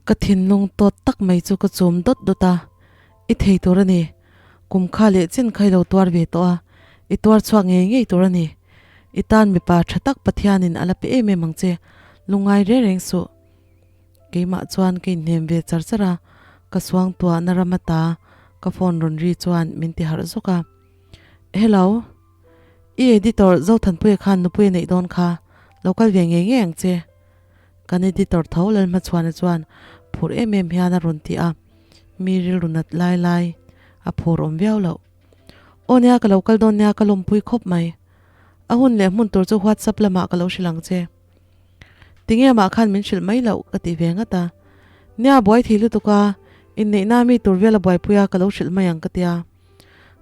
Ka thinlung tawt tak mai chu ka chum dawt dawt a, I thei tur a ni. Kum kha leh chin kha i lo tuar ve tawh a, i tuar chhuak ngei ngei tur a ni. I tan mipa tha tak Pathianin a la pe em em ang che, lungngai reng reng suh. Keimah chuan ka inhnem ve char char a, ka suangtuahna ram ata ka phone rawn ri chuan min ti harh zawk a. Hello. I editor Zothanpuia khan nupui a neih dawn kha, lo kal ve ngei ngei ang che. Kan editor tho Lalhmachhuana chuan phur em em hian a rawn ti a, mi rilru nat lai lai a phur awm viau loh. Aw nia ka lo kal dawn nia ka lawmpui khawp mai. A hun leh hmun tur chu WhatsApp lamah ka lo hrilh ang che. Tinge mah khan min hrilh mai loh ka ti ve ngat a. Nia buai thei lutuk a, inneihna mi tur vel a buaipui a ka lo hrilh mai ang ka tia.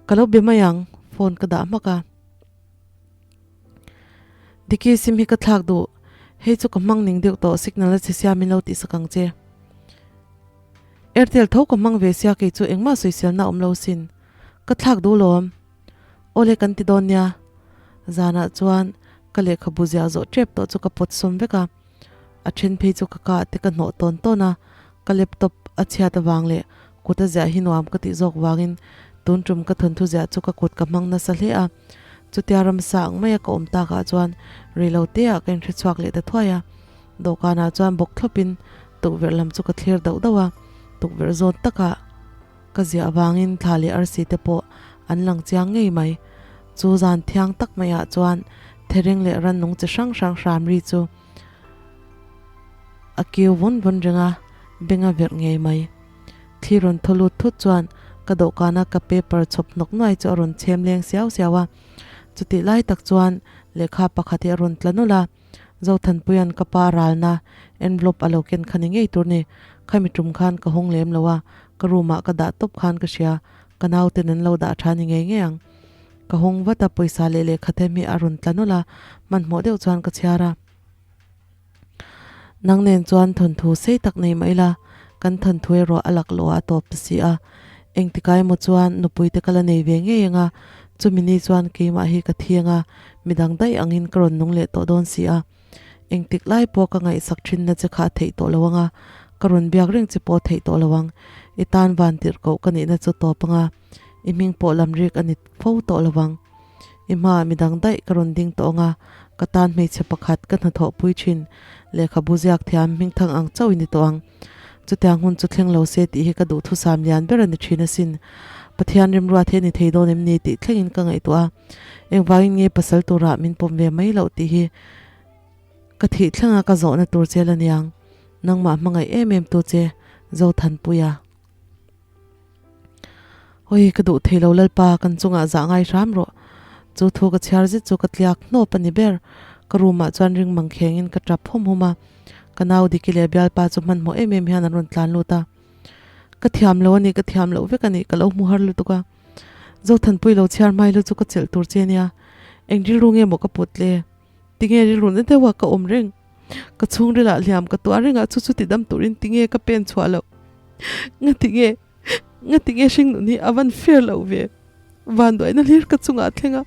Ka lo be mai ang, phone ka dah hmak a. Diki sim hi ka thlak duh, hei chu ka hmang ning deuh tawh signal a che sia min lo tihsak ang che. Airtel tho ka hmang ve sia kei chu engmah sawiselna a awm lo sin. Ka thlak duh lawm. Awle kan ti dawn nia. Zanah chuan ka lehkhabu ziah zawh tep tawh chu ka pawt sawm vek a. A then phei chu ka kah te ka hnawh tawn tawn a, ka laptop a chhiat avang leh kut a ziah hi nuam ka tih zawk vangin tun tum ka thawnthu ziah chu ka kut ka hmang nasa hle a. Chutia ramsa ang maia ka awm takah chuan reilo teah ka inhre chhuak leh ta thuai a. Dawhkanah chuan bawk thlawpin tukverh lam chu ka thlir dauh dauh a, tukverh zawn takah ka ziah avangin thla leh arsi te pawh an lang chiang ngei mai. Chu zan thiang tak maiah chuan thereng leh rannung chi hrang hrang hram ri chu a kiu vawn vawn reng a, beng a verh ngei mai. Thli rawn thaw lut thut chuan ka dawhkana ka paper chhawp hnawk nuai chu a rawn chhem leng siau siau a. Chutih lai tak chuan lehkha pakhat hi a rawn tla nawlh a. Zothanpuia'n ka pa ralna envelope a lo ken kha ni ngei tur ni. Khami tum khan ka hawng lem lo a, ka room ah ka dah tawp khan ka hria. Ka nauten an lo dah tha ni ngei ngei ang. Ka hawng vat a, pawisa leh lehkha them hi a rawn tla nawlh a, hmanhmawh deuh chuan ka chhiar a. Nang nen chuan thawnthu sei tak nei mah ila, kan thawnthu erawh a lak loh ah a tawp ta si a. Engtikai emaw chuan nupui te ka la nei ve ngei ang a, chumi ni chuan keimah hi ka thiang a, midang daih angin ka rawn nung leh tawh dawn si a. Engtik lai pawh ka ngaihsak thinna che kha a theih tawh lo ang a, ka rawn biak reng che pawh a theih tawh lo ang. I tan van tirh koh ka nihna chu tawp ang a, i hming pawh lam rik a ni fo tawh lo ang. I hmaah midang daih ka rawn ding tawh ang a, ka tan hmeichhe pakhat ka hnathawhpui thin, lehkhabu ziak thiam hmingthang ang chauh i ni tawh ang. Chutiang hun chu thleng lo se tih hi ka duhthusam lian ber a ni thin asin. Pathian rimruat hi a ni thei dawn em ni tih thlengin ka ngaihtuah a, engvangin nge pasal turah min pawm ve mai loh tih hi ka thih thlenga ka zawhna tur che la niang. Nangmah hmangaih em em tu che Zothanpuia. Hawi ka duh thei lo Lalpa kan chungah zah ngai hram rawh. Chu thu ka chhiar zet chu ka tliak hnawp a ni ber. Ka room ah chuan ring mang khengin ka tap hawm hawm a. Ka nau Diki leh bialpa chu hmanhmawh em em hian an rawn tlan lut a. Ka thiam lo a ni, ka thiam loh vek a ni, ka lo hmu har lutuk a. Zothanpui lo chhiar hmai lu chu ka chelh tur che nia. Eng rilru nge maw ka put le? Tinge rilru na deuha ka awm reng? Ka chhungrilah hliam ka tuah reng a, chu chu tidam turin tinge ka pen chhuah loh? Ngatinge? Ngatinge hringnun hi a van fair lo ve? Vanduaina hlir ka chungah a thleng a,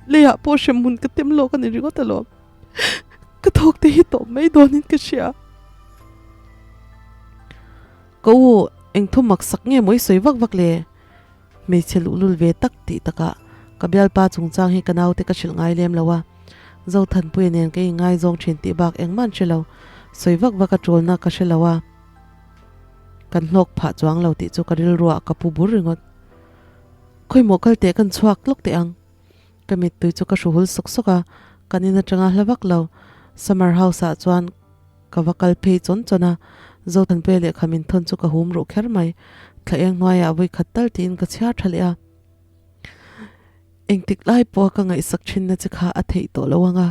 leiah pawh hremhmun ka tem lawk a ni ringawt alawm. Ka thawk te hi tawp mai dawnin ka hria. Ka u, eng thu mak sak nge maw i sawi vak vak le? Hmeichhe luhlul ve tak tih takah ka bialpa chungchang hi ka naute ka hrilh ngai lem lo a, Zothanpuia nen ka inngaizawng thin tih bak engmah an hre lo, sawi vak vak a tulna ka hre lo a, kan hlawk phah chuang lo tih chu ka rilruah ka pu bur ringawt. Khawimawh kal teh kan chhuak lawk teh ang. Ka mittui chu ka hruhul sawk sawk a, kan in atanga hla vak lo Summer House ah chuan Ka va kal phei chawn chawn a, Zothanpuia lehkha min thawn chu ka hum ruh kher mai. Thla eng hnuaiah vawi khat tal tiin ka chhiar tha leh a. Engtik lai pawha ka ngaihsak thinna che kha a theih tawh lo ang a,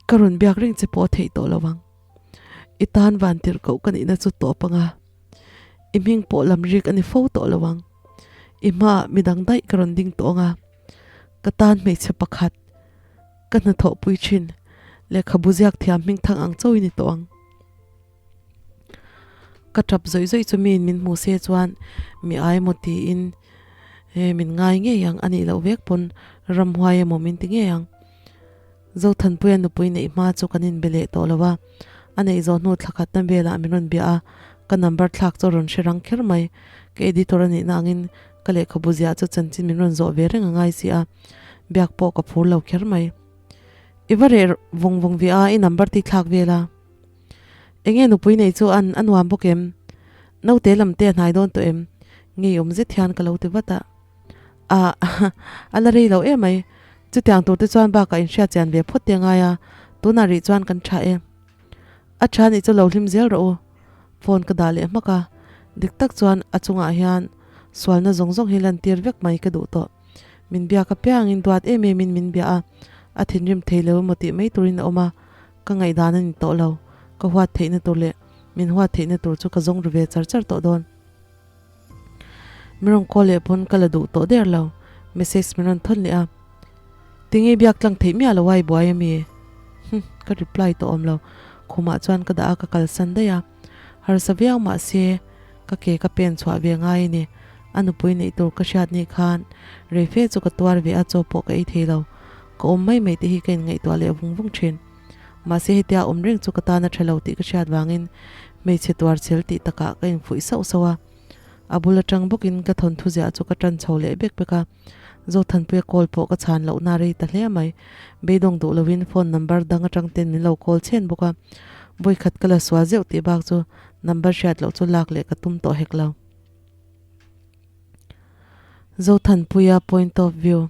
ka rawn biak reng che pawh a theih tawh lo ang. I tan van tirh koh ka nihna chu tawp ang a, i hming pawh lam rik a ni fo tawh lo ang. I hmaah midang daih ka rawn ding tawh ang a, ka tan hmeichhe pakhat. Ka hnathawhpui thin. Lehkhabu ziak thiam hming thang ang chauh i ni tawh ang. Ka tap zawih zawih chu miin min hmu se chuan mi ai emaw tiin he min ngai ngei ang a nih loh vek pawn ramhuai emaw min ti ngei ang. Zothanpuia nupui neih hma chu kan inbe leh tawh lo a. A neih zawh hnu thla khatna velah min rawn bia a, ka number thlak chu a rawn hre rang kher mai. Ka editor a nihna angin ka lehkhabu ziah chu chanchin min rawn zawh ve reng a ngai si a, biak pawh ka phur lo kher mai. I va reh vawng vawng ve a, i number te i thlak vel a. Enge nupui nei chu an a nuam bawk em? Naute lam te a hnai dawn tawh em? Ngeiawm zet hian ka lo ti vat a. Ah, a la rei lo em mai. Chutiang tur te chuan bakah inhriat chian ve phawt te a ngai a, tunah rih chuan kan tha e. A tha nih chu lo hlim zel rawh u. Phone ka dah leh hmak a, dik tak chuan a chungah hian sualna zawng zawng hi lantir vek mai ka duh tawh. Min biak apiangin duat em em in min bia a, a thinrim thei lo emaw tih mai turin a awm a, ka ngaihdan a ni tawh lo. Ka huat theihna tur leh min huat theihna tur chu ka zawng ru ve char char tawh dawn. Min rawn call leh pawn ka la duh tawh der lo, message min rawn thawn leh a. Tinge biak tlang theih miah lo a i buai ami? Hm, ka reply tawh awm lo. Khumah chuan ka dah a ka kalsan daih a. Harsa viau mahse ka ke ka pen chhuah ve ngai a ni. A nupui neih tur ka hriat ni khan rei fe chu ka tuar ve a chaw pawh ka ei thei lo. Ka awm mai mai te hi ka inngaihtuah leh vung vung thin. Mahse hetia awm reng chu ka tan a tha lo tih ka hriat vangin hmeichhe tuar chhel tih takah ka infuih sauh sauh a. A bul atang bawkin ka thawnthu ziah chu ka tan chho leh bek bek a. Zothanpuia call pawh ka chhan lohna rei ta hle mai. Beidawng duh lovin phone number dang atang ten min lo call chhen bawk a. Vawikhat ka la sual zeuh tih bak chu number hriat loh chu lak leh ka tum tawh hek lo. Zothanpuia point of view.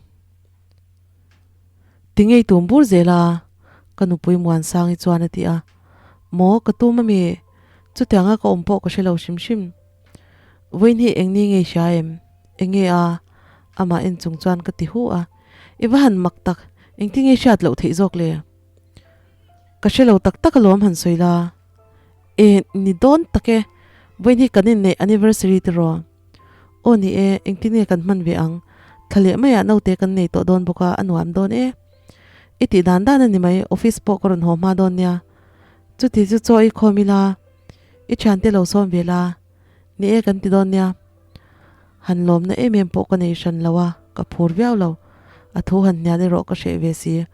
Ti ngei tum bur zel a, ka nupui Muansangi chuan a ti a. Maw, ka tum ami? Chutianga ka awm pawh ka hre lo hrim hrim. Vawiin hi eng ni ngei hria em? Enge a? Amah en chung chuan ka ti hu a. I va han mak tak, engtin nge hriat loh theih zawk le? Ka hre lo tak tak alawm han sawi la. E, ni dawn tak e, vawiin hi kan inneih anniversary tiraw? Aw ni e, engtin nge kan hman ve ang? Thla leh maiah naute kan nei tawh dawn bawk a, a nuam dawn e. I tih dan dan a ni mai, office pawh ka rawn haw hma dawn nia. Chuti chu chaw i khawm ila, i thiante lo sawm ve la, ni e kan ti dawn nia. Han lawmna em em pawh ka nei hran lo a, ka phur viau lo. A thu han hnial erawh ka hreh ve si.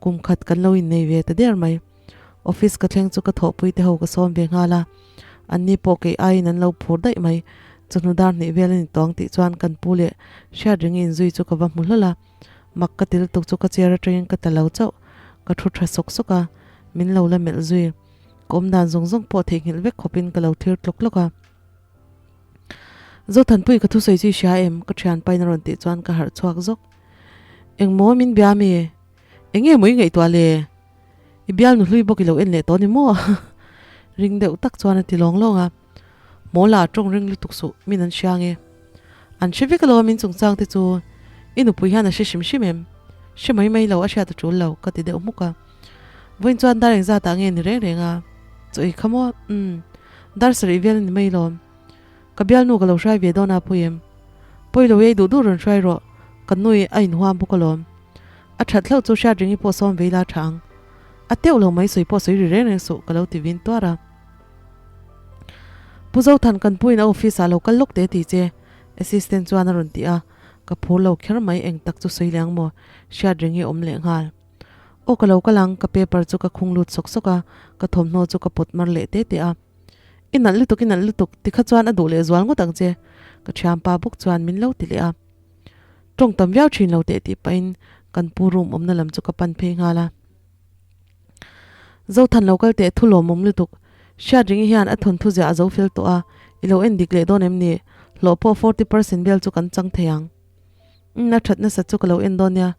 Kum khat kan lo innei ve ta der mai. Office ka thleng chu ka thawhpui te ho ka sawm ve nghal a, an ni pawh kei aiin an lo phur daih mai. Chawhnu dar hnih vel a ni tawng tih chuan kan pu leh hriat ringi inzui chu ka va hmu hlawl a, mak ka ti lutuk chu ka chair atangin ka ta lo chauh. Ka thu tha sawk sawk a, min lo la melh zui. Ka awm dan zawng zawng pawh theihnghilh vek khawpin ka lo thlir tlawk tlawk a. Zothanpui ka thusawi chu i hria em? Ka thianpain a rawn tih chuan ka harh chhuak zawk. Engmaw min bia mi? Enge maw i ngaihtuah le? I bialnu hlui bawk i lo en leh tawh ni maw? Ring deuh tak chuan a ti lawng lawng a. Mawla tawng ring lutuk suh, min an hria nge? An hre vek alo min chungchang te chu i nupui hian a hre hrim hrim em? Hre mai mai lo, a hriat a tul lo, ka ti deuh hmuk a. Vawiin chuan dar engzat ah nge ni reng reng a? Chaw i kha maw? Umm, dar sarih vel a ni mai lawm. Ka bialnu ka lo hrai ve dawn a pawi em? Pawi lo e, i duh duh rawn hrai rawh, ka nui a inhuam bawk alawm. A that hlauh chu hriat ringi pawh sawm vei la tha ang. A teuh lo mai sawi pawh sawi ri reng reng suh ka lo ti vin tuar a. Pu Zothan kan puiin a office ah lo kal lawk te ti che assistant chuan a rawn ti a, ka phur lo kher mai eng tak chu sawi leh ang maw hriat ringi awm leh nghal. Aw ka lo kal ang ka paper chu ka khung lut sawk sawk a, ka thawmhnaw chu ka pawt mar leh te te a. I nalh lutuk i nalh lutuk tikha chuan a duh leh zual ngawt ang che ka thianpa bawk chuan min lo ti leh a. Tawng tam viau thin lo teh tih pahin kan pu room awmna lam chu ka pan phei nghal a. Zothan lo kal teh thu lawmawm lutuk. Hriat ringi hian a thawnthu ziah a zo fel tawh a, i lo en dik leh dawn em ni? Hlawh pawh 40% vel chu kan chang thei ang. Umm a that nasat chu ka lo en dawn nia.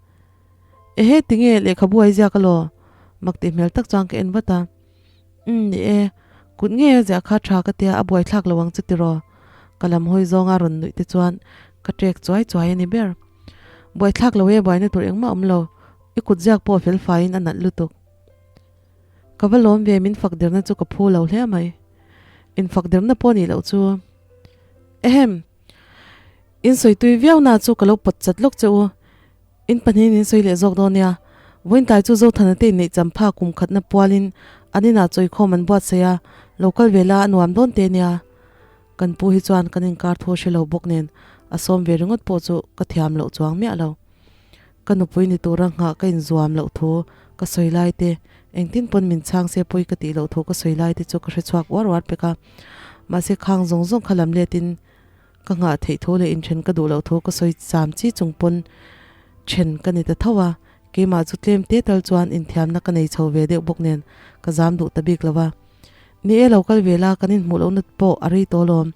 Ehe tinge lehkhabu a i ziak alaw? Mak tih hmel tak chuan ka en vat a. Umm ni e, kut ngei a ziah kha tha ka tia a buaithlak lo ang chu tiraw? Ka lam hawi zawnga rawn nuih te chuan ka ṭek chuai chuai a ni ber. Buaithlak lo e buaina tur engmah awm lo, i kut ziak pawh fel faiin a nalh lutuk. Ka va lawm ve min fak derna chu ka phu lo hle mai. In fak derna pawh nih loh chu. Ehem! In sawi tui viau na chu ka lo pawt chat lawk che u. In pahnihin in sawi leh zawk dawn nia. Vawiintlai chu Zothana te inneih champha kum khatna pualin an inah chawikhawm an buatsaih a, lo kal ve la a nuam dawn te nia. Kan pu hi chuan kan inkar thu a hre lo bawk nen a sawm ve ringawt pawh chu ka thiam loh chuang miah lo. Ka nupui ni tura nghah ka inzuam loh thu ka sawi lai te, Engtin pawn min chhang se pawi ka tih loh thu ka sawi lai te chu ka hre chhuak uar uar pek a. Mahse khang zawng zawng kha lam let in ka nghah theih thu leh inthen ka duh loh thu ka sawi cham chi chung pawn then ka ni ta tho a. Keimah chu tlem te tal chuan inthiamna ka nei chho ve deuh bawk nen ka zam duh ta bik lo va. Ni e lo kal ve la kan inhmuh lohna pawh a rei tawh alawm.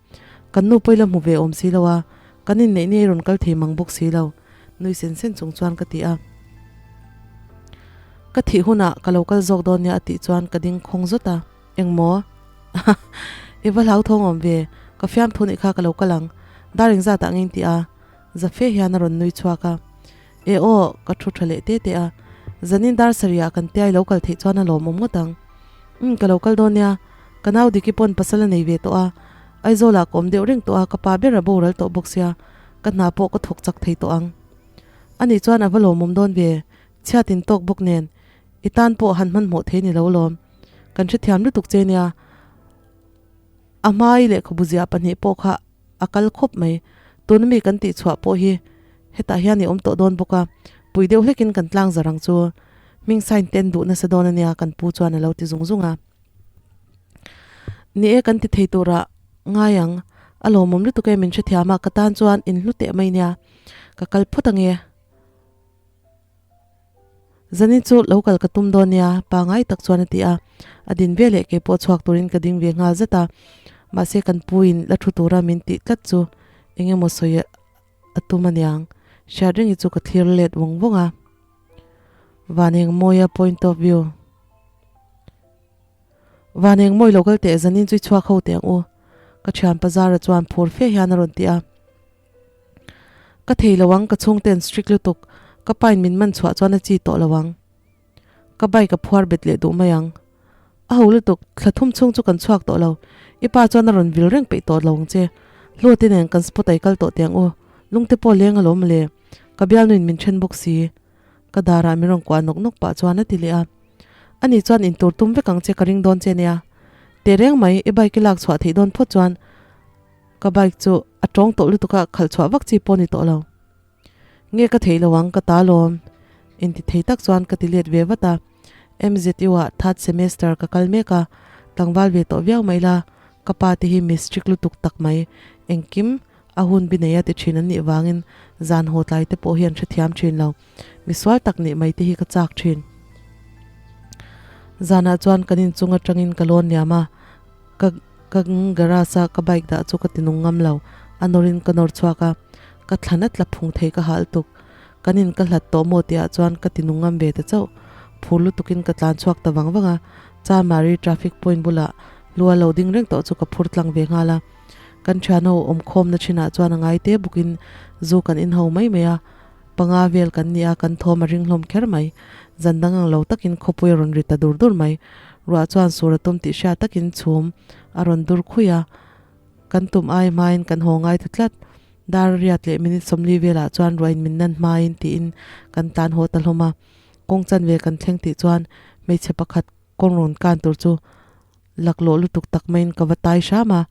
Kan nu pawh i la hmu ve awm si lo a, kan inneih ni a i rawn kal thei mang bawk si lo. Nui sen sen chung chuan ka ti a. Ka thih hunah ka lo kal zawk dawn nia a tih chuan ka ding khawng zawt a. Engmaw? I va hlauthawng awm ve, ka fiamthu nih kha ka lo kal ang. Dar engzat ah ngei ti a? Zafe hian a rawn nui chhuak a. E aw, ka thu tha leh te te a. Zanin dar sarih ah kan tiai lo kal theih chuan a lawmawm ngawt ang. Umm, ka lo kal dawn nia. Ka nau Diki pawn pasal a nei ve tawh a. Aizawl ah ka awm deuh reng tawh a, ka pa ber a boral tawh bawk sia. Ka hna pawh ka thawk chak thei tawh ang. Ani chuan a va lawmawm dawn ve, chhiat in tawk bawk nen. I tan pawh han hmanhmawh thei ni lo lawm. Kan hrethiam lutuk che nia. A hmai lehkhabu ziah pahnih pawh kha a kal khawp mai. Tuna mi kan tihchhuah pawh hi hetah hian i awm tawh dawn bawk a, pui deuh hlekin kan tlang zar ang chu. Hming sign ten duh nasa dawn ania kan pu chuan a lo ti zung zung a. Ni e kan ti thei turah ngai ang, a lawmawm lutuk e min hrethiam a, ka tan chuan in hlu teh mai nia. Ka kal phawt ange. Zanin chu lo kal ka tum dawn nia, pangai tak chuan a ti a. A din ve leh kei pawh chhuak turin ka ding ve nghal zet a. Mahse kan puiin la thu tura min tih tlat chu eng emaw sawi a tum aniang. Hriatrengi chu ka thlir let vawng vawng a. Vanengmawia point of view. Vanengmawi lo kal teh zanin chu i chhuak ho teh ang u. Ka thian Pazara chuan phur fe hian a rawn ti a. Ka thei lo ang, ka chhungte an strict lutuk, ka pain min man chhuah chuan a chi tawh lo ang. Ka bike a phuar bet leh duh mai ang. A ho lutuk, thla thum chhung chu kan chhuak tawh lo, i pa chuan a rawn vil reng peih tawh lo ang che. Hlawte nen kan spot a i kal tawh teh ang u, lungte pawh leng alawm le, ka bialnuin min then bawk si. Ka darah min rawn kuah nawk nawk pah chuan a ti leh a. Ani chuan intur tum vek ang che ka ring dawn che nia. Tehreng mai, i bike i lak chhuah theih dawn phawt chuan Ka bike chu a tawng tawh lutuk a, khalh chhuah vak chi pawh a ni tawh lo. Nge ka theih lo ang, ka ta lawm. Inti thei tak chuan ka ti let ve vat a. MZU ah third semester ka kal mek a, tlangval ve tawh viau mai la, ka pa te hi mi strict lutuk tak mai, engkim a hun bi nei a ti thin an nih vangin zan haw tlai te pawh hi an hrethiam thin lo. Misual tak nih mai te hi ka chak thin. Zanah chuan kan inchung atangin ka lawn liam a, ka ka garage a ka bike dah chu ka ti nung ngam lo, a nawrin ka nawr chhuak a, ka thlan a tla phung thei ka hal tuk. Kan in ka hlat tawh maw tihah chuan ka ti nung ngam ve ta chauh. Phur lutukin ka tlan chhuak ta vang vang a, Chamari traffic point bulah lu a lo ding reng tawh chu ka phur tlang ve nghal a. Kan thianho awmkhawmna thinah chuan a ngai te bawkin zu kan inho mai mai a. Panga vel kan ni a, kan thawm a ring hlawm kher mai. Zan dang ang lo takin khawpui a rawn ri ta dur dur mai. Ruah chuan sur a tum tih hriat takin chhum a rawn dur khui a. Kan tum ai hmain kan haw ngai ta tlat. Dar riat leh minute 40 velah chuan ruahin min nan hmain tiin kan tlan haw ta hlawm a. Kawng chanve kan thleng tih chuan hmeichhe pakhat kawng rawn kan tur chu Laklawh lutuk tak maiin ka va tai hram a,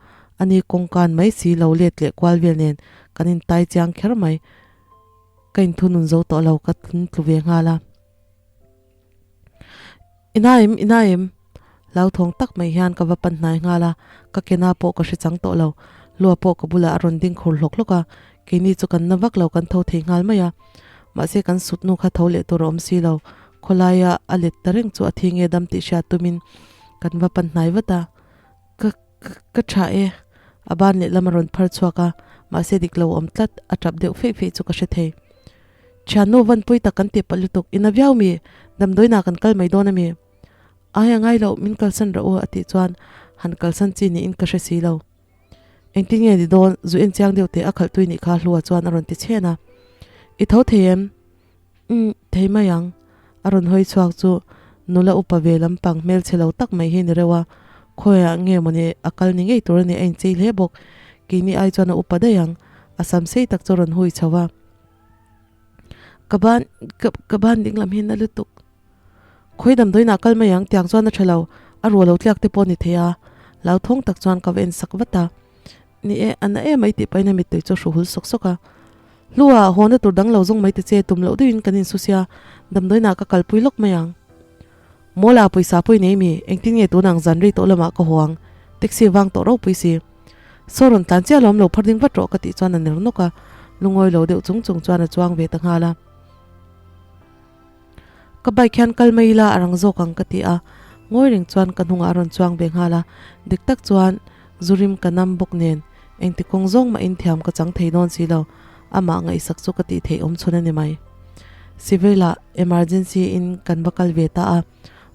ani kawngkan mai si lo let leh kual vel nen kan intai chiang kher mai. Ka inthunun zo tawh lo ka tlu ve nghal a. Inaim, inaim! Hlauthawng tak mai hian ka va pan hnai nghal a, ka kena pawh ka hre chang tawh lo. Lua pawh ka bulah a rawn ding khur hlawk hlawk a, keini chu kan na vak lo kan tho thei nghal mai a. Mahse kan sut nu kha tho leh tur a awm si lo, khawlaia a let ta reng chu a thi nge dam tih hriat tumin Kan va pan hnai vat a, ka ka tha e, a ban lehlam a rawn phar chhuak a, mahse dik lo awm tlat, a tap deuh feih feih chu ka hre thei. Thiannu vanpui tak kan tih palh lutuk, ina viau mi, damdawiinah kan kal mai dawn a mi? Ai a ngai loh, min kalsan rawh u a tih chuan han kalsan chi niin ka hre si lo. Engtin nge ni dawn, zu en chiang deuh teh a khalh tui nih kha Hlua chuan a rawn ti chhen a. I tho thei em? Umm, thei mai ang. A rawn hawi chhuak chu nula upa ve lampang hmelchhe lo tak mai hi ni reuh a, khawiah nge mawni a kal ni ngei tur a ni a inchei hle bawk. Keini ai chuan a upa daih ang, a sam sei tak chu a rawn hui chho a. Ka ban, ka, ka ban ding lam hi na lutuk. Khawi damdawiinah kal mai ang tiang chuan a tha lo, a ruah lo tliak te pawh a ni thei a. Hlauthawng tak chuan ka va en sak vat a. Ni e, a na em mai tih pahin a mittui chu a hru hul sawk sawk a. Hlua, hawna tur dang lo zawng mai ta che, tum loh deuhin kan insu sia, damdawiinah ka kalpui lawk mai ang. Mawla pawisa pawh i nei mi? Engtin nge tunang zan rei tawh lamah ka haw ang? Taxi vang tawh ropui si. Saw rawn tlan chiah lawm lo phar ding vat rawh ka tih chuan a ner nawk a, lungawi lo deuh chung chung chuan a chuang ve ta nghal a. Ka bike hian kal mai ila a rang zawk ang ka ti a, ngawi reng chuan ka hnungah a rawn chuang ve nghal a, dik tak chuan zu rim ka nam bawk nen engti kawng zawng mahin thiam ka chang thei dawn si lo, amah ngaihsak chu ka tih theih awm chhun a ni mai. Civil ah emergency in kan va kal ve ta a,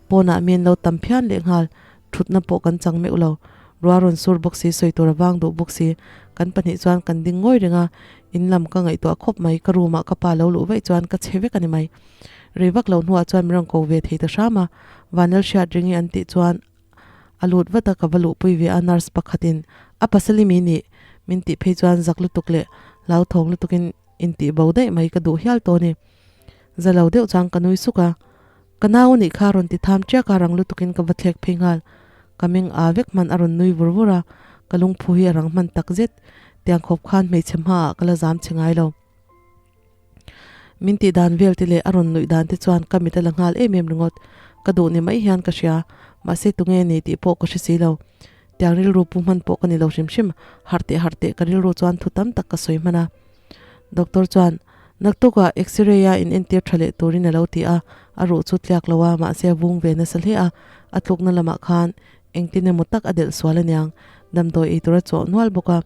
pawnah mi an lo tam phian leh nghal, thutna pawh kan chang meuh lo, rua rawn sur bawk si sawi tur a vang duh bawk si, kan pahnih chuan kan ding ngawi reng a, in lam ka ngaihtuah khawp mai, ka room ah ka pa lo luh vaih chuan ka chhe vek a ni mai. Rei vak lo hnuah chuan min rawn ko ve thei ta hram a, Vanlal hriat ringi an tih chuan a lut vat a, ka va luhpui ve a, nurse pakhatin a pasal i mi nih min tih phei chuan zak lutuk leh hlauthawng lutukin intih bo daih mai ka duh hial tawh a ni. Za lo deuh chuan ka nui suk a, ka nau anih kha rawn ti tham chiak a, rang lutukin ka va thlek phei nghal. Ka meng aa vek hman a rawn nui vur vur a, ka lungphu hi a rang hman tak zet. Tiang khawp khan hmeichhe hmaah ka la zam che ngai lo. Min tih dan vel te leh a rawn nuih dan te chuan ka mit a la nghal em em ringawt. Ka duh ni mai hian ka hria, mahse tunge ni tih pawh ka hre si lo. Tiang rilru pu hman pawh ka ni lo hrim hrim, harh teh harh teh ka rilru chuan thu tam tak ka sawi hman a. Doctor chuan, Naktukah X-ray a in entir tha leh turin a lo ti a, a ruh chu tliak lo a, mahse a vung ve nasa hle a, a tlukna lamah khan engtin emaw tak a delh sual aniang, damdawi ei tur a chawh nual bawk a,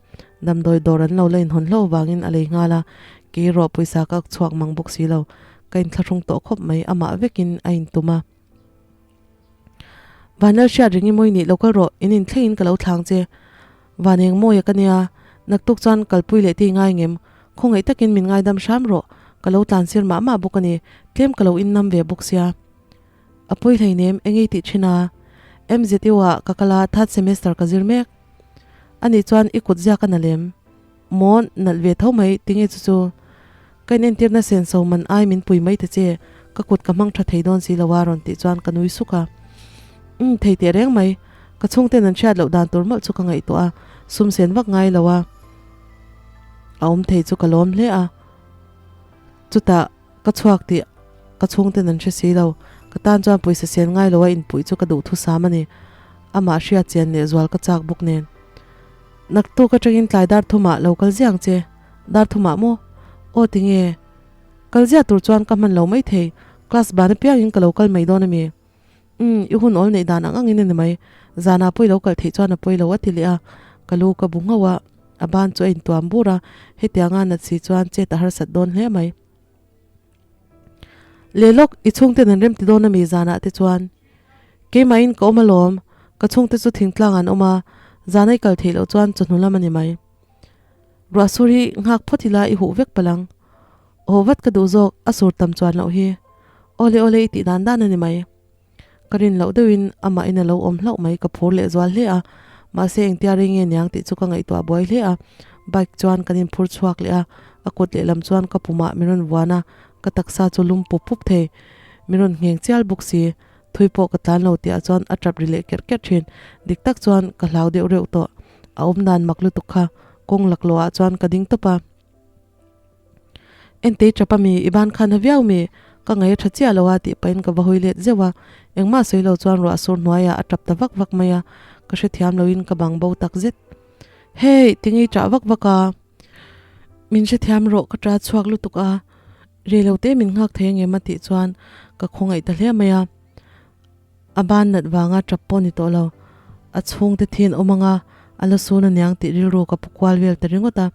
damdawi dawr an lo la inhawn hlauh vangin a lei nghal a, kei erawh pawisa ka ak chhuak mang bawk si lo, ka inthlahrung tawh khawp mai, amah vekin a intum a. Vanlal hriat ring i mawi nih lo kal rawh, in inthleng in ka lo thlang che. Van eng mawi a ka nia, naktuk chuan kalpui leh te i ngai ngem, khawngaih takin min ngaidam hram rawh, ka lo tlan sir mah mah bawk a ni, tlem ka lo innam ve bawk sia. A pawi hleinem, eng ei tih thin a? MZU ah ka kal a, third semester ka zir mek. Anih chuan i kut ziak a na lem. Maw nalh ve tho mai, tinge chu chu? Ka in entirna senso man ai min pui mai ta che, ka kut ka hmang tha thei dawn si lo a rawn tih chuan ka nui suk a. Umm, thei teh reng mai, ka chhungten an hriat loh dan tur mawlh chu ka ngaihtuah a, sum sen vak ngai lo a, a awm thei chu ka lawm hle a. Chutah ka chhuak tih ka chhungten an hre si lo, ka tan chuan pawisa sen ngai lo a inpuih chu ka duh thusam a ni. Amah hriat chian leh zual ka chak bawk nen. Naktuk atangin tlai dar thumah lo kal ziang che. Dar thumah maw? Aw tinge? Kal ziah tur chuan ka hman lo mai thei, class ban apiangin ka lo kal mai dawn ami? Umm, i hun awl neih dan ang angin a ni mai, zanah pawh i lo kal theih chuan a pawi lo a ti leh a, ka lu ka bu nghauh a, a ban chu a intuam bur a, hetianga nat si chuan chet a harsat dawn hle mai. Leh lawk, i chhungten an rem ti dawn ami zanah te chuan? Keimahin ka awm alawm, ka chhungte chu thingtlang an awm a, zana i kal theih loh chuan chawhnu lam a ni mai. Ruah sur hi nghak phawt ila i huh vek palh ang. Aw vat ka duh zawk, a sur tam chuan loh hi. Awle awle i tih dan dan a ni mai. Ka rin loh deuhin amah in a lo awm hlauh mai ka phur leh zual hle a, mahse engtia rei nge niang tih chu ka ngaihtuah buai hle a. Bike chuan kan inphur chhuak leh a, a kut lehlam chuan ka pumah min rawn vuan a, ka taksa chu lum pup pup thei. Min rawn ngheng chial bawk si, thui pawh ka tlan lo tihah chuan a tap ri leh kerh kerh thin. Dik tak chuan ka hlau deuh reuh tawh. A awm dan mak lutuk kha kawng laklawh ah chuan ka ding tawp a. Entei tap a mi, i ban khan a viau mi, ka ngaih a tha chiah lo a tih pahin ka va hawi let zeuh a. Engmah sawi lo chuan ruah sur hnuaiah a tap ta vak vak mai a, ka hrethiam loin ka bang bo tak zet. Hey, tinge i tah vak vak a? Min hrethiam rawh ka ta chhuak lutuk a, rei lo te min nghak thei angem a tih chuan ka khawngaih ta hle mai a. A ban nat vanga tap pawh ni tawh lo, a chhungte thi an awm anga a la sun aniang tih rilru ka pu kual vel ta ringawt a,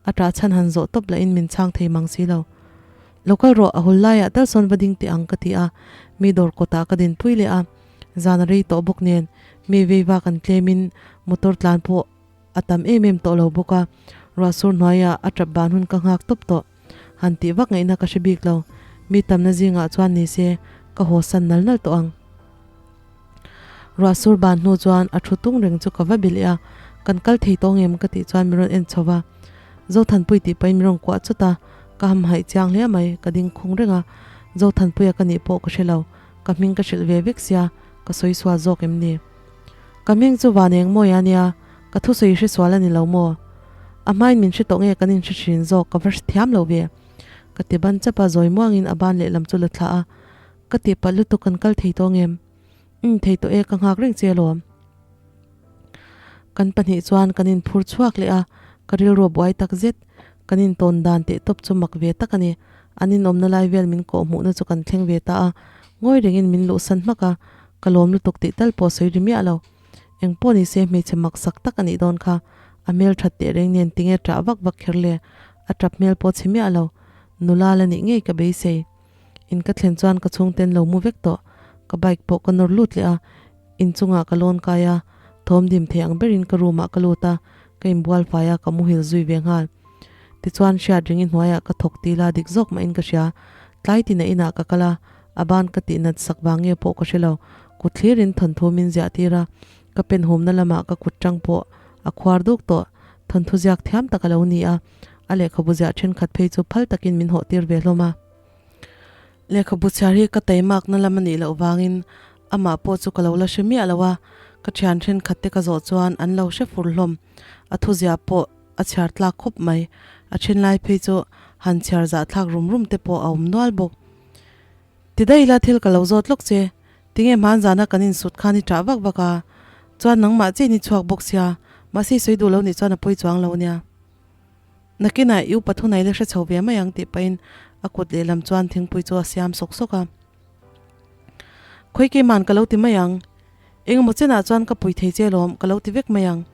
a tah chhan han zawh tawp lahin min chhang thei mang si lo. Lo kal rawh a hul laiah tal sawn va ding teh ang ka ti a, mi dawr kawtah ka dinpui leh a, zan a rei tawh bawk nen mi vei vak an tlemin motor tlan pawh A tam em em tawh lo bawk a, ruah sur hnuaiah a tap ban hun ka nghak tawp tawh. Han tih vak ngaihna ka hre bik lo. Mi tamna zingah chuan ni se ka haw san nal nal tawh ang. Ruah sur ban hnu chuan a thu tung reng chu ka va bi leh a, kan kal thei tawh ngem ka tih chuan min rawn en chho va. Zothanpui tih pahin min rawn kuah chawt a, ka hamhaih chiang hle mai, ka ding khung reng a. Zothanpuia ka nih pawh ka hre lo, ka hming ka hrilh ve vek sia, ka sawi sual zawk em ni? Ka hming chu van eng mawi a nia, ka thusawi hre sual a ni lo maw? A hmain min hre tawh nge kan inhre thin zawk ka va hre thiam lo ve. Ka ti ban chap a, zawi muangin a ban lehlam chu la thlah a. Ka tihpalh lutuk kan kal thei tawh ngem? Umm thei tawh e ka nghak reng che alawm. Kan pahnih chuan kan inphur chhuak leh a, ka rilru a buai tak zet. Kan intawn dan teh tawp chu mak ve tak a ni. An inawmna lai vel min kawh hmuhna chu kan thleng ve ta a, ngawi rengin min luhsan hmak a, ka lawm lutuk tih tal pawh sawi ri miah lo. Eng pawh ni se hmeichhe mak sak tak a nih dawn kha, a hmel that teh reng nen tinge ṭah vak vak kher le, a ṭap hmel pawh chhe miah lo. Nula la nih ngei ka beisei. In ka thlen chuan ka chhungten lo mu vek tawh, ka bike pawh ka nawr lut leh a, inchungah ka lawn kai a, thawm dim thei ang berin ka room ah ka lut a, ka inbual fai a, ka muhil zui ve nghal. Tichuan hriat ring i hnuaiah ka thawk tila dik zawk mahin ka hria, tlai tina inah ka kal a, a ban ka tih nat sak vang nge pawh ka hre lo, kut thlirin thawnthu min ziah tir a, ka pen humna lamah ka kut tang pawh a khuar duk tawh, thawnthu ziak thiam tak a lo ni a, a lehkhabu ziah thenkhat phei chu phal takin min hawh tir ve hlawm a. Lehkhabu chhiar hi ka taimakna lam a nih loh vangin amah pawh chu ka lo la hre miah lo a, ka thian thenkhat te ka zawh chuan an lo hre fur hlawm. A thuzia pawh a chhiar tlak khawp mai, a then lai phei chu han chhiar zah thlak rum rum te pawh a awm nual bawk. Ti daih ila thil ka lo zawt lawk che, tinge hmanzana kan insut khan i ṭah vak vak a, chuan nangmah chiah in i chhuak bawk sia, mahse i sawi duh lo nih chuan a pawi chuang lo nia. Nakinah i upa thunai la hre chho ve mai ang tih pahin a kut lehlam chuan thingpui chu a siam sawk sawk a. Khawi keiman ka lo ti mai ang, engemaw chenah chuan ka pui thei che lawm ka lo ti vek mai ang.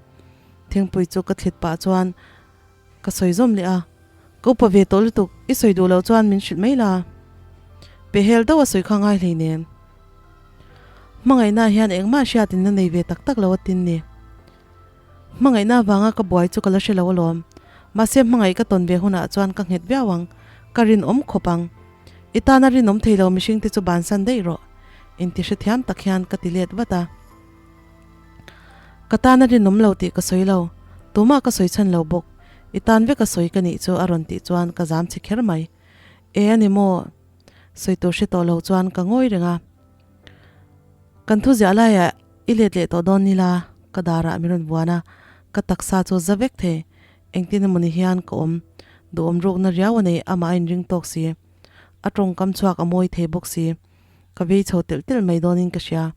Thingpui chu ka thlit pah chuan ka sawi zawm leh a, Ka upa ve tawh lutuk, i sawi duh loh chuan min hrilh mai la. Pehhel deuh a sawi kha ngai hleinem. Hmangaihna hian engmah hriatin la nei ve tak tak lo a tin ni. Hmangaihna avanga ka buai chu ka la hre lo alawm. Mahse hmangaih ka tawn ve hunah chuan ka nghet viau ang, ka rinawm khawp ang. I tana rinawm thei lo mihring te chu bansan daih rawh. Inti hrethiam tak hian ka ti let vat a. Ka tana rinawm lo tih ka sawi lo, tumah ka sawi chhan lo bawk. I tan vek a sawi ka nih chu a rawn tih chuan ka zam chhe kher mai. E a ni maw? Sawi tur hre tawh lo chuan ka ngawi reng a. Kan thu ziah laiah i let leh tawh dawn nila ka darah min rawn vuan a, ka taksa chu za vek thei. Engtin emaw ni hian ka awm duhawm rukna riau a nei amah a inring tawk si. A tawngkam chhuak a mawi thei bawk si. Ka vei chho telh telh mai dawnin ka hria.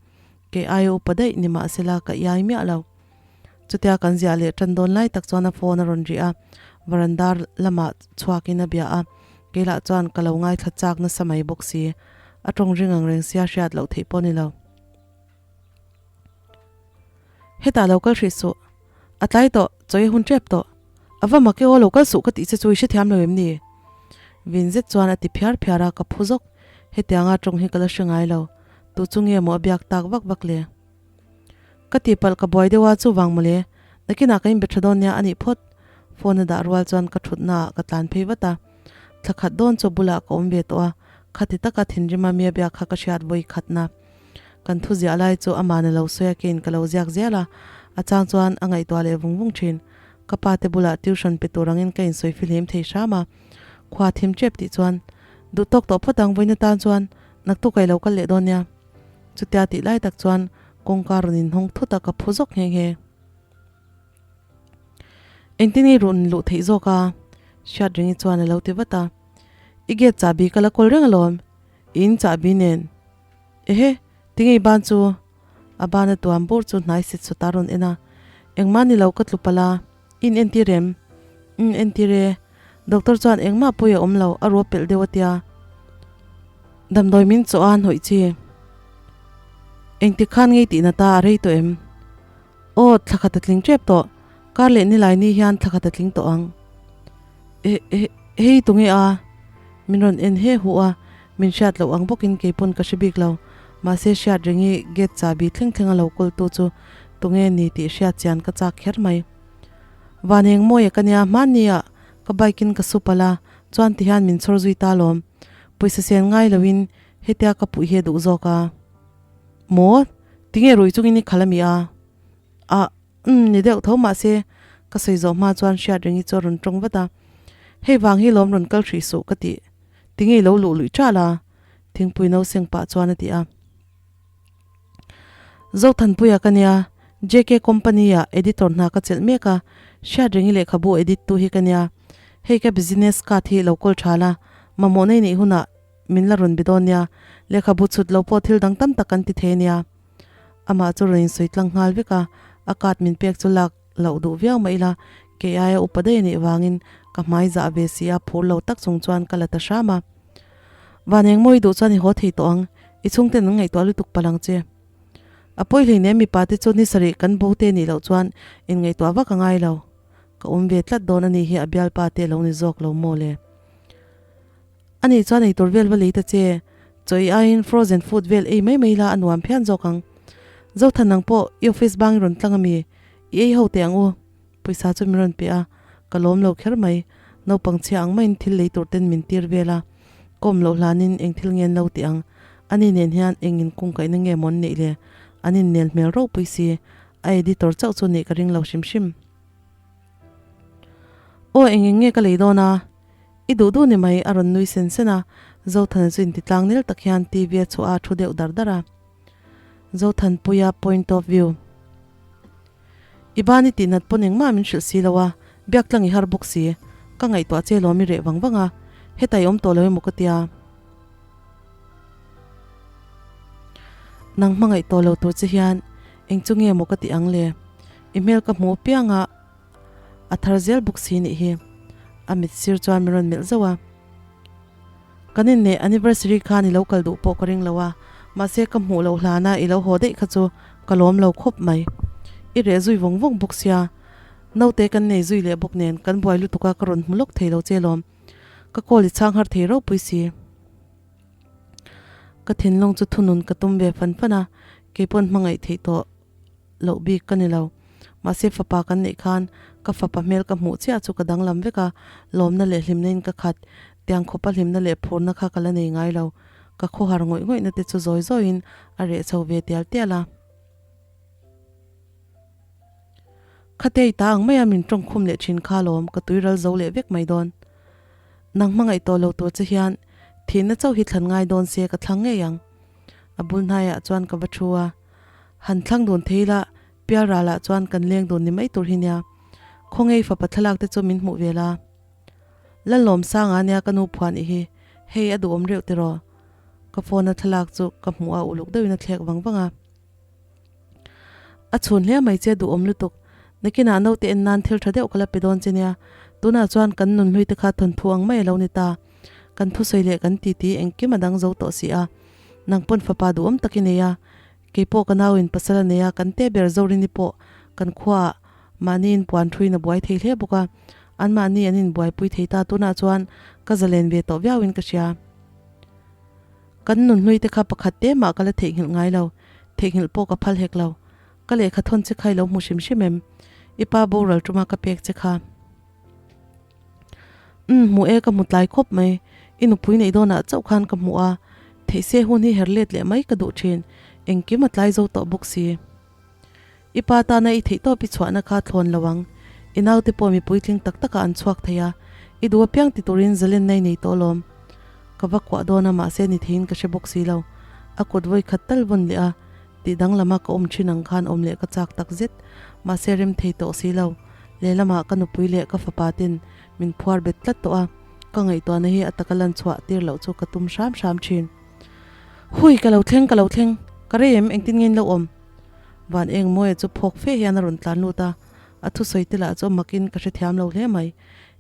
Kei aia upa daih ni mahsela ka iai miah lo. Chutia kan ziah leh tan dawn lai tak chuan a phone a rawn rih a, varanda lamah chhuakin a bia a, kei lah chuan ka lo ngaithla chak nasa mai bawk si. A tawng ring ang reng sia hriat loh theih pawh a ni lo. Hetah lo kal hrih suh. A tlai tawh, chawi a hun tep tawh. A va mak e aw, lo kal suh ka tih che chu i hrethiam lo em ni? Vin zet chuan a ti phiar phiar a, ka phu zawk. Hetianga tawng hi ka la hre ngai lo. Tu chu nge maw a biak tak vak vak le? Ka tihpalh ka buai deuh a, chuvang mawle, nakinah ka inbe tha dawn nia a nih phawt. Phone a dah rual chuan ka thutna ah ka tlan phei vat a, thla khat dawn chu bulah ka awm ve tawh a, khati taka thinrima mi a biak kha ka hriat vawi khatna. Kan thu ziah lai chu amah na lo sawi a kein ka lo ziak zel a, a chang chuan a ngaihtuah leh vung vung thin. Ka pa te bulah tuition pe tur angin ka insawi fihlim thei hram a, khua thim tep tih chuan duh tawk tawh phawt ang vawiin atan chuan naktuk a i lo kal leh dawn nia. Chutia tih lai tak chuan kawngka rawn inhawng thut a ka phu zawk nghe nghe. Engtin nge rawn luh theih zawk a? Hriat ringi chuan a lo ti vat a. I gate chahbi ka la kawl reng alawm, i in chahbi nen. Ehe, tinge i ban chu? A ban a tuam bur chu hnai set sawt a rawn en a. Engmah ni lo ka tlu palh a, in entir em? Umm entir e. Doctor chuan engmah pawi a awm lo, a ruah pelh deuh a tia. Damdawi min chaw a hnawih chi. Engtik khan ngei tihna ta a rei tawh em? Aw, thla khat a tling tep tawh. Kar leh nilai ni hian thla khat a tling tawh ang. Eh, eh, hei tunge a? Min rawn en he hu a, min hriat loh ang bawkin kei pawn ka hre bik lo. Mahse hriat ringi gate chahbi thleng thleng a lo kawl tu chu tunge ni tih hriat chian ka chak kher mai. Van eng mawi a ka nia hmanni ah ka bike in ka su palh a, chuan ti hian min chhawr zui ta lawm. Pawisa sen ngai lo in hetia ka puih hi a duh zawk a. Maw? Tinge rui chungin i khalh a mi a? Ah, umm, ni deuh tho mahse ka sawi zawh hma chuan hriat ringi chu a rawn tawng vat a. Hei vang hi lawm rawn kal hrih suh ka tih. Tinge i lo luh luih ṭal a? Thingpui no seng pah chuan a ti a. Zothanpuia ka nia, JK Company ah editor hna ka chelh mek a, Hriatrengi lehkhabu edit tu hi ka nia. Hei ka business card hi lo kawl tha la, mamawh nei neih hunah min la rawn be dawn nia, lehkhabu chhut lo pawh thil dang tam tak kan ti thei ania. Amah chu rawn insawi tlang nghal vek a, a card min pek chu lak loh duh viau mah ila, kei aia upa daih a nih vangin ka hmai zah ve si a, phur lo tak chung chuan ka la ta hram a. Van engmaw i duh chuan i haw thei tawh ang, i chhungten an ngaihtuah lutuk palh ang che. A pawi hleinem mipa te chu ni sarih kan bo te nih loh chuan inngaihtuah vak a ngai lo. Ka awm ve tlat dawn a nih hi a bialpa te lo ni zawk lo maw le. A nih chuan eitur vel va lei ta che, chaw ei aiin frozen food vel ei mai mai la a nuam phian zawk ang. Zothan nang pawh i office bang i rawn tlang a mi, i ei ho teh ang u. Pawisa chu min rawn pe a, ka lawm lo kher mai. Naupang chhia ang maiin thil lei tur ten min tir vel a, ka awm loh hlanin eng thil nge an lo tih ang? Ani nen hian eng in kungkaihna nge maw an neih le? An innel hmel ropui si, a editor chauh chu nih ka ring lo hrim hrim. Aw eng eng nge ka lei dawn a? I duh duh ni mai a rawn nui sen sen a, Zothana chu inti tlang nel tak hian TV a chhuah a thu deuh dar dar a. Zothanpuia point of view. I ban i tihnat pawn engmah min hrilh si lo a, biak tlang i har bawk si. Ka ngaihtuah che lawm i reh vang vang a, heta i awm tawh lo emaw ka tia. Nang hmangaih tawh lo tur che hian eng chu nge maw ka tih ang le? I hmel ka hmuh piang a, a thar zel bawk si nih hi. A mit sir chuan min rawn melh zauh a. Kan inneih anniversary khan i lo kal duh pawh ka ring lo a, mahse ka hmuh loh hlana i lo haw daih kha chu ka lawm lo khawp mai. I reh zui vawng vawng bawk sia, naute kan nei zui leh bawk nen kan buai lutuk a ka rawn hmu lawk thei lo che lawm. Ka call i chhang har thei ropui si. Ka thinlung chu thunun ka tum ve fan fan a, keipawn hmangaih theih tawh loh bik ka ni lo. Mahse fapa kan neih khan ka fapa hmel ka hmuh chiah chu ka danglam vek a, lawmna leh hlimna in ka khat. Tiang khawpa hlimna leh phurna kha ka la nei ngai lo. Ka khawhar ngawih ngawihna te chu zawi zawiin a reh chho ve tial tial a. Khatei ta ang maia min tawng khum leh thin kha lawm ka tuiral zo leh vek mai dawn. Nang hmangaih tawh lo tur che hian thihna chauh hi thlan ngai dawn se ka thlang ngei ang. A bul hnaiah chuan ka va thu a. Han thlang dun thei la, pial ralah chuan kan leng dun ni mai tur hi nia. Khawngei fapa thlalak te chu min hmuh ve la. Lalawmsanga nia ka nu phuan i hi, hei a duhawm reuh tiraw? Ka phone a thlalak chu ka hmuh a uluk deuhin a thlek vang vang a. A chhun hle mai che duhawm lutuk. Nakinah naute en nan thil tha deuh ka la pe dawn che nia. Tunah chuan kan nunhlui te kha thawnthu ang mai a lo ni ta. Kan thusawi leh kan titi engkim a dang zo tawh si a. Nang pawn fapa duhawm tak i nei a. Kei pawh ka nauin pasal a nei a, kan te ber Zorini pawh kan khuaah mahni in puan thuin a buai thei hle bawk a. Anmahni an inbuaipui thei ta tunah chuan ka zalen ve tawh viauin ka hria. Kan nunhlui te kha pakhat te mah ka la theihnghilh ngai lo, theihnghilh pawh ka phal hek lo. Ka lehkha thawn che kha i lo hmu hrim hrim em? I pa boral tuma ka pek che kha. Umm, hmu e, ka hmu tlai khawp mai. I nupui neih dawnah chauh khan ka hmu a, theih se hun hi her let leh mai ka duh thin, engkim a tlai zo tawh bawk si. I pa tana i theihtawp i chhuahna kha thlawn lo ang. I naute pawh mi puitling tak takah an chhuak thei a, i duh apiang ti turin zalenna i nei tawh alawm. Ka va kuah dawn a mahse ni theiin ka hre bawk si lo. A kut vawi khat tal vawn leh a, tih danglama ka awm thin ang khan awm leh ka chak tak zet. Mahse rem thei tawh si lo. Lehlamah ka nupui leh ka fapa ten min phuar bet tlat tawh a, ka ngaihtuahna hi a taka lan chhuah tir loh chu ka tum hram hram thin. Hui, ka lo thleng, ka lo thleng. Ka rei em, engtin nge in lo awm? Van eng mawia chu phawk fe hian a rawn tlan lut a, a thusawi te lah chu a makin ka hrethiam lo hle mai.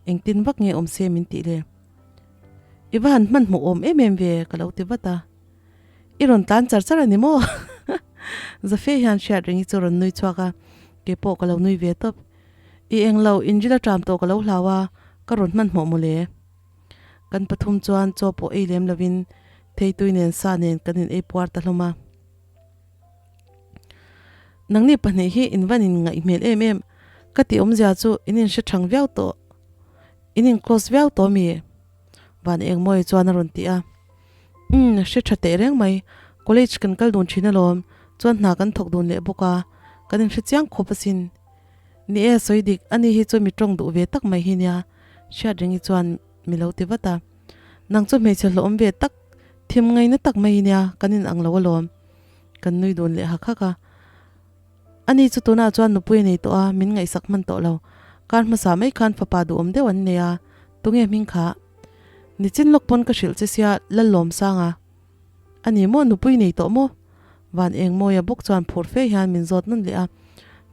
Engtin vak nge awm se min tih le? I va han hmanhmawh awm em em ve ka lo ti vat a. I rawn tlan char char a ni maw? Zafe hian hriat reng hi chu rawn nui chhuak a, kei pawh ka lo nui ve tawp. I eng lo, inril a ṭam tawh ka lo hlau a, ka rawn hmanhmawh mawle. Kan pathum chuan chaw pawh ei lem lovin theitui nen sa nen kan in ei puar ta hlawm a. Nangni pahnih hi in van in ngaih hmel em em, ka tih awmzia chu in in hre thang viau tawh, in in close viau tawh mi? Van Engmawia chuan a rawn ti a. Umm, hre tha teh reng mai, college kan kal dun thin alawm, chuan hna kan thawk dun leh bawk a, kan in hre chiang khawp asin. Ni e, sawi dik, ani hi chu mi tawng duh ve tak mai hi nia, Hriatrengi chuan mi lo ti vat a. Nang chu hmeichhe hlawhawm ve tak, thim ngaina tak mai hi nia, kan in ang lo alawm. Kan nui dun leh hak hak a. Ani chu tunah chuan nupui a nei tawh a, min ngaihsak hman tawh lo. Kar hmasa mai khan fapa duhawm deuh an nei a, tunge hming kha? Nichin lawk pawn ka hrilh che sia, Lallawmsanga. A ni maw, nupui nei tawh maw? Van Engmawia bawk chuan phur fe hian min zawt nawn leh a,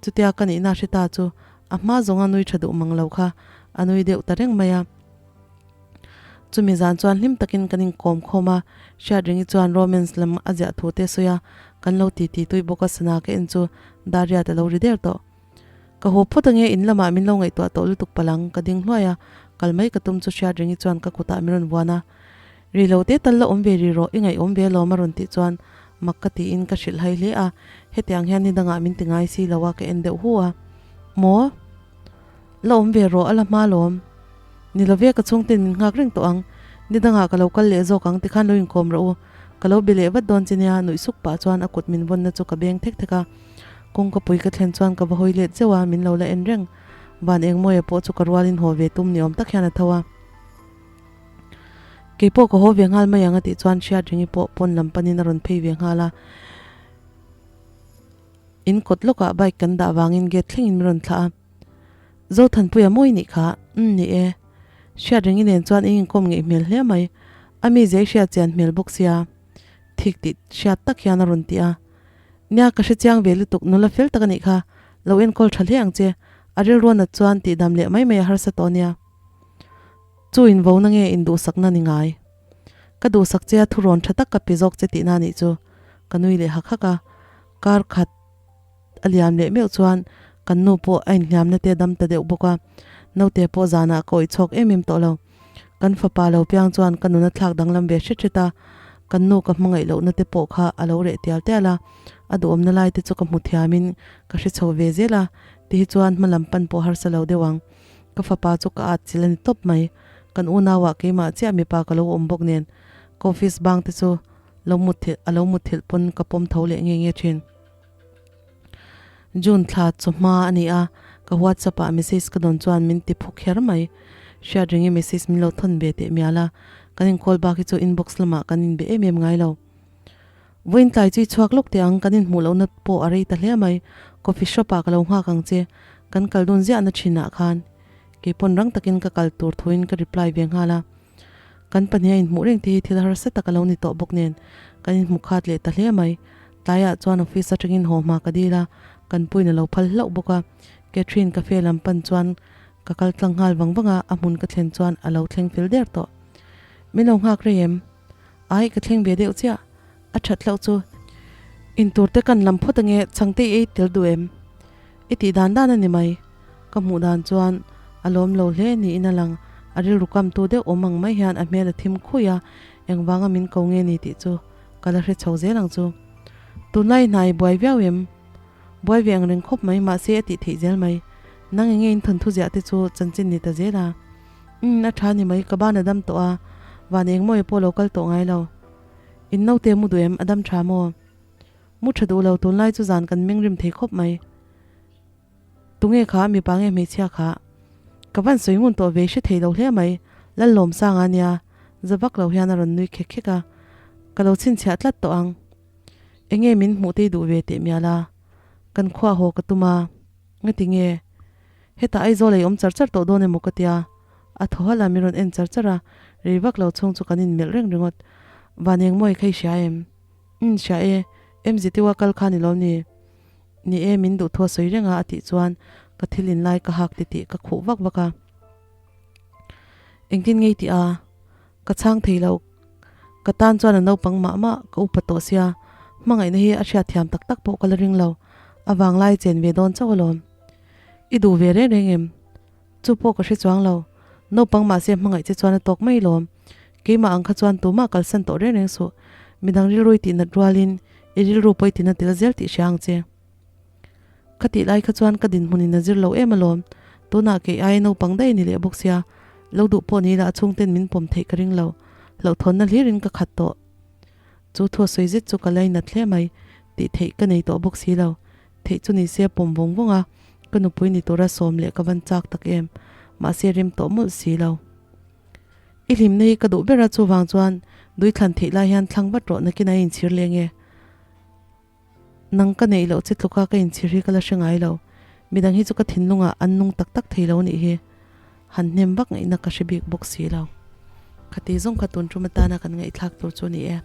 chutia ka nihna hre ta chu a hma zawnga nui tha duh mang lo kha a nui deuh ta reng mai a. Chumi zan chuan hlim takin kan inkawm khawm a, Hriatringi chuan romance lam a ziah thu te sawi a, kan lo titi tui bawk a sana ka en chu Dariat a lo ri der tawh. Ka haw phawt ange in lamah min lo ngaihtuah tawh lutuk palang ka ding hluai a, kal mai ka tum chu Hriatringi chuan ka kutah min rawn vuan a, Ri lo te tal la awm ve ri rawh i ngaih awm ve alawm a rawn tih chuan mak ka tiin ka hrilh hai hle a, hetiang hian ni dangah min ti ngai si lo a ka en deuh hu a, Maw? La awm ve rawh a la hma lawm. Ni lo ve ka chhungten min nghak reng tawh ang. Ni dangah ka lo kal leh zawk ang tikhan lo inkawm rawh u. Ka lo be leh vat dawn che nia nuih suk pah chuan a kut min vawnna chu ka beng thek thek a. Kawngka pui ka thlen chuan ka va hawi let zeuh a, min lo la en reng. Van Engmawia pawh chu ka rualin haw ve tum ni awm tak hian a tho a. Kei pawh ka haw ve nghal mai ang a tih chuan Hriatringi pawh pawn lam panin a rawn phei ve nghal a. In kawt lawkah bike kan dah vangin gate thlengin min rawn thlah a. Zothanpuia mawi nih kha, umm ni e. Hriatringi nen chuan eng inkawm ngeih hmel hle mai. A mi zai hriat chian hmel bawk sia. Thik tih hriat tak hian a rawn ti a. Nia ka hre chiang ve lutuk nula fel tak a nih kha, lo enkawl tha hle ang che. A rilru nat chuan tihdam leh mai mai a harsa tawh nia. Chu invo na nge induhsakna ni ngai? Ka duhsak che a thurawn tha tak ka pe zawk che tihna nih chu. Ka nui leh hak hak a. Kar khat a liam leh meuh chuan kan nu pawh a inhliamna te dam ta deuh bawk a, naute pawh zanah ka awih chhuak em em tawh lo. Kan fapa lo piang chuan ka nuna thlak danglam ve hret hret a, kan nu ka hmangaih lohna te pawh kha a lo reh tial tial a, a duhawmna lai te chu ka hmu thiamin ka hre chho ve zel a, tihi chuan hma lam pan pawh harsa lo deuh ang. Ka fapa chu ka at chilh a ni tawp mai. Kan unauah keimah chiah mipa ka lo awm bawk nen ka office bang te chu lo mutthilh a lo mutthilh pawn ka pawm tho leh nge nge thin. June thla chawhma a ni a, ka WhatsApp ah message ka dawn chuan min ti phu kher mai. Hriat ringin message min lo thawn ve teh mial a, kan inkawl bak hi chu inbox lamah kan inbe em em ngai lo. Vawiin tlai chu i chhuak lawk teh ang, kan inhmuh lohna pawh a rei ta hle mai. Coffee shop ah ka lo nghak ang che, kan kal dun ziahna thinah khan. Keipawn rang takin ka kal tur thuin ka reply ve nghal a. Kan pahnih a inhmuh reng te hi thil harsa tak a lo ni tawh bawk nen kan inhmu khat leh ta hle mai. Tlaiah chuan office atangin haw hma ka dil a, kan puiin a lo phal hlauh bawk a. Catherine cafe lam pan chuan ka kal tlang nghal vang vang a, a hmun ka thlen chuan a lo thleng fel der tawh. Min lo nghak rei em? Ai, ka thleng ve deuh chiah. A that hlauh chu. Intur te kan lam phawt ange, chhangte i ei tel duh em? I tih dan dan a ni mai. Ka hmuh dan chuan a lawm lo hle niin a lang. A rilru kamtu deuh awm ang mai hian a hmel a thim khui a, engvanga min ko nge ni tih chu ka la hre chho zel ang chu. Tunlai hna i buai viau em? Buai ve ang reng khawp mai, mahse a tih theih zel mai. Nang enge in thawnthu ziah te chu chanchin ni ta zel a. Umm, a tha ni mai, ka ban a dam tawh a, van engmaw pawh lo kal tawh ngai lo. In naute mu duh em? A dam tha maw? Mu tha duh lo, tunlai chu zan kan meng rim thei khawp mai. Tunge kha, mipa nge hmeichhia kha? Ka van sawi ngun tawh ve hre thei lo hle mai, Lallawmsanga nia, za vak lo hian a rawn nui khek khek a, ka lo chhinchhiah tlat tawh ang. Enge min hmuh tei duh ve teh mial a, kan khuah haw ka tum a, ngati nge? Hetah Aizawl ei awm char char tawh dawn emaw ka tia, a thaw halh a min rawn en char char a, rei vak lo chhung chu kan inmelh reng ringawt. Van engmaw i kha i hria em? Umm hria e, MZU a kal kha ni lo ni? Ni e, min duh thu a sawi reng a a tih chuan ka thil in lai ka hak ti tih ka khuh vak vak a. Engtin ngei tih a? Ka chhang thei lo. Ka tan chuan a naupang mah mah ka upa tawh sia, hmangaihna hi a hriat thiam tak tak pawh ka la ring lo. A vanglai chen ve dawn chauh alawm. I duh ve reng reng em? Chu pawh ka hre chuang lo. Naupang mahse hmangaih che chuan a tawk mai lawm. Keimah ang kha chuan tumah kalsan tawh reng reng suh. Midang rilru i tihnat rualin i rilru pawh i tina tel zel tih hria ang che. Ka tih lai kha chuan ka dinhmunin a zir lo em alawm. Tunah kei aia naupang daih a ni leh bawk sia. Lo duh pawh ni la a chhungten min pawm theih ka ring lo. Hlauhthawnna hlirin ka khat tawh. Chu thu a sawi zet chu ka lainat hle mai. Tih theih ka nei tawh bawk si lo. Theih chu ni se a pawm vawng vawng a, ka nupui ni tura sawm leh ka van chak tak em, mahse rem tawh mawlh si lo. I hlimna hi ka duh ber a, chuvang chuan dui thlan theih lai hian thlang vat rawh nakin a inchhir leng e. Nang ka neih loh che tluka ka inchhir hi ka la hre ngai lo, midang hi chu ka thinlungah an nung tak tak thei lo nih hi. Han hnem vak ngaihna ka hre bik bawk si lo. Khati zawng kha tun tum atana kan ngaihthlak tur chu a ni e.